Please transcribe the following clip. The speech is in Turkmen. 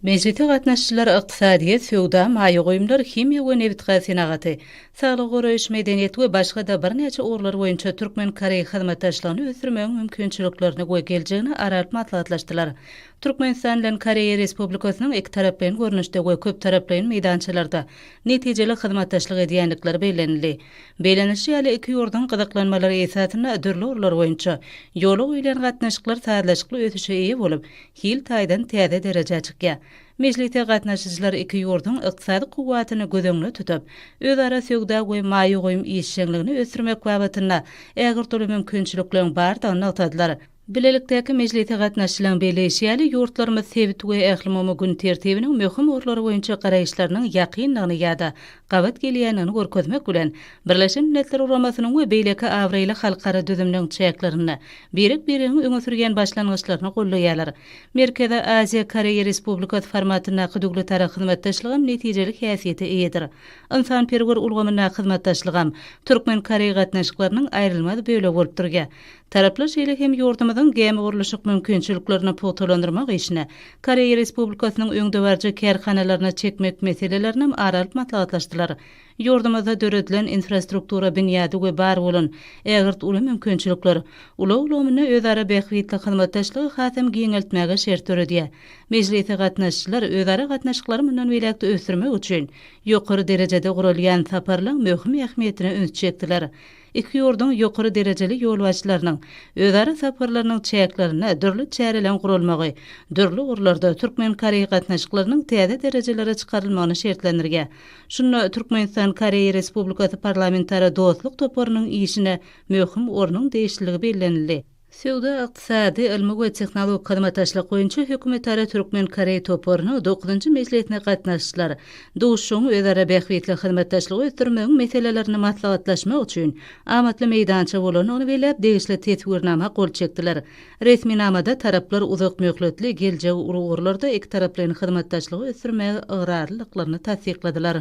Mejlise gatnaşyjylar ykdysadyýet, söwda, maýa goýumlar, himiýa we nebitgaz senagaty, saglygy goraýyş, medeniýet we başga-da birnäçe ugurlar boýunça türkmen-koreý hyzmatdaşlygyny ösdürmegiň mümkinçiliklerini we geljegini ara alyp maslahatlaşdylar. Türkmenistan bilen Koreýa Respublikasynyň ikitaraplaýyn görnüşde we köptaraplaýyn meýdançalarda netijeli hyzmatdaşlyk edýändikleri bellenildi. Bellenilişi ýaly, iki ýurduň gyzyklanmalary esasynda dürli ugurlar boýunça ýola goýulýan gatnaşyklar sazlaşykly ösüşe eýe bolup, hil taýdan täze derejä çykýar. Mejlise gatnaşyjylar iki ýurduň ykdysady kuwwatyny göz öňünde tutup, özara söwda we maýa goýum işjeňligini ösdürmek babatynda ägirt uly mümkinçilikleriň bardygyny nygtadylar. Bilelikdäki mejlise gatnaşyjylaryň belleýşi ýaly, ýurtlarymyz sebit we ählumumy gün tertibiniň möhüm ugurlary boýunça garaýyşlarynyň ýakyndygyny ýa-da gabat gelýändigini görkezmek bilen, Birleşen Milletler Guramasynyň we beýleki abraýly halkara düzümleň çäklerinde birek-biregiň öňe sürýän başlangyçlaryny goldaýarlar. Merkezi Aziýa, Koreýa Respublikasy formatyndaky döwletara hyzmatdaşlygam netijeli häsiýete eýedir. Ynsanperwer ulgamyndaky hyzmatdaşlygam türkmen-koreý gatnaşyklarynyň aýrylmaz bölegi bolup durýar. Taraplar şeýle hem ýurdumyzyň gämigurluşyk mümkinçiliklerini pugtalandyrmak işine Koreýa Respublikasynyň öňdebaryjy kärhanalaryny çekmek meselelerinem ara alyp maslahatlaşdylar. Ýurdumyzda döredilen infrastruktura binýady we bar bolan ägirt uly mümkinçilikler ulag ulgamynda özara bähbitli hyzmatdaşlygy hasam giňeltmäge şert döredýär. Mejlise gatnaşyjylar özara gatnaşyklary mundan beýläk-de ösdürmek üçin ýokary derejede guralýan saparlaryň möhüm ähmiýetine üns çekdiler. Iki ýurduň ýokary derejeli ýolbaşçylarynyň özara saparlarynyň çäklerinde dürli çäreleriň guralmagy dürli ugurlarda türkmen-koreý gatnaşyklarynyň täze derejelere çykarylmagyny şertlendirýär. Şunda Türkmenistan-Koreýa Respublikasy parlamentara dostluk toparynyň işine möhüm ornuň degişliligi bellenildi. Söwda-ykdysady, ylmy we tehnologik hyzmatdaşlyk boýunça hökümetara türkmen-koreý toparynyň dokuzynjy mejlisine gatnaşyjylar duşuşygyň özara bähbitli hyzmatdaşlygy ösdürmegiň meselelerini maslahatlaşmak üçin amatly meýdança bolandygyny belläp, degişli Teswirnama gol çekdiler. Resminamada taraplar uzak möhletli, geljegi uly ugurlarda ikitaraplaýyn hyzmatdaşlygy ösdürmäge ygrarlylyklaryny tassykladylar.